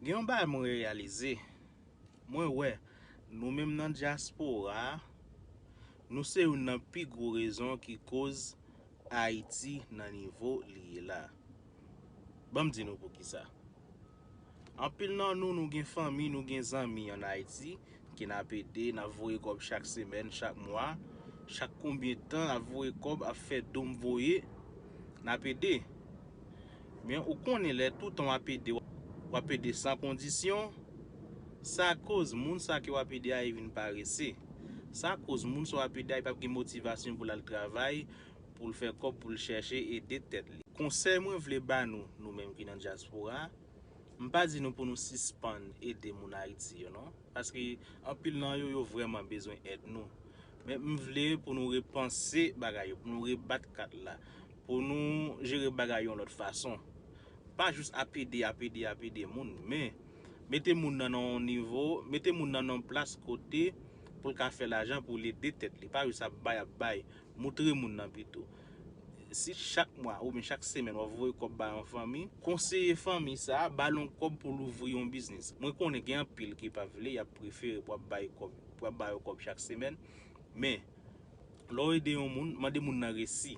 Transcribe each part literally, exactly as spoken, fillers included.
Gen yon bagay mwen reyalize, mwen wè, nou menm nan dyaspora, nou se youn nan pi gwo rezon ki koz Ayiti nan nivo li ye la. Ban m di nou poukisa. Anpil nan nou, nou gen fanmi, nou gen zanmi ann Ayiti, ke n ap ede, n ap voye kòb chak semèn, chak mwa, chak konbyen tan n ap voye kòb, ap fè don voye, n ap ede. Men ou konnen lè toutan w ap ede, w ap ede san kondisyon, sa koz moun sa ke w ap ede a, e vin parese. Sa koz moun sa w ap ede a, e p ap gen motivasyon pou l al travay, pou l fè kòb, pou l chèche ede tèt li. Konsèy mwen vle ba nou, nou menm ki nan dyaspora, m pa di nou pou nou sispann ede moun Ayiti yo, non. Paske anpil nan yo, yo vrèman bezwen èd nou. Men m vle pou nou repanse bagay yo, pou nou rebat kat la, pou nou jere bagay yo yon lòt fason. Pa jis ap ede, ap ede, ap ede moun, men mete moun nan nan yon nivo, mete moun nan nan yon plas kote pou l ka fè lajan, pou l ede tèt li. Pa jis ap bay, ap bay. Moutre moun nan pito. Si chak mwa oubyen chak semèn w ap voye kòb ba yon fanmi, konseye fanmi sa a, ba l yon kòb pou l ouvri yon biznis. Mwen konnen gen anpil ki pa vle, y ap prefere pou w ap bay kòb, pou w ap ba yo kòb chak semèn. Men, lè w ede yon moun, mande moun nan resi.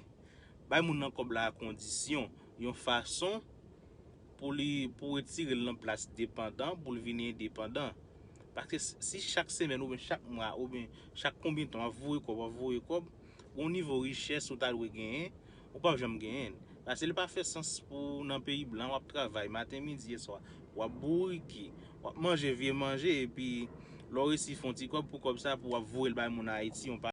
Bay moun nan kòb la a kondisyon, yon fason pou li, pou retire l nan plas depandan, pou l vin endepandan. Paske s- si chak semèn oubyen chak mwa oubyen chak konbyen tan w ap voye kòb, w ap voye kòb, yon nivo richès ou ta dwe genyen, ou p ap janm genyen. Paske li pa fè sans pou w nan peyi blan, w ap travay maten, midi e swa, w ap bourike, w ap manje vye manje, epi lè w resi fè yon ti kòb pou kòb sa, pou w ap voye l bay moun Ayiti, yon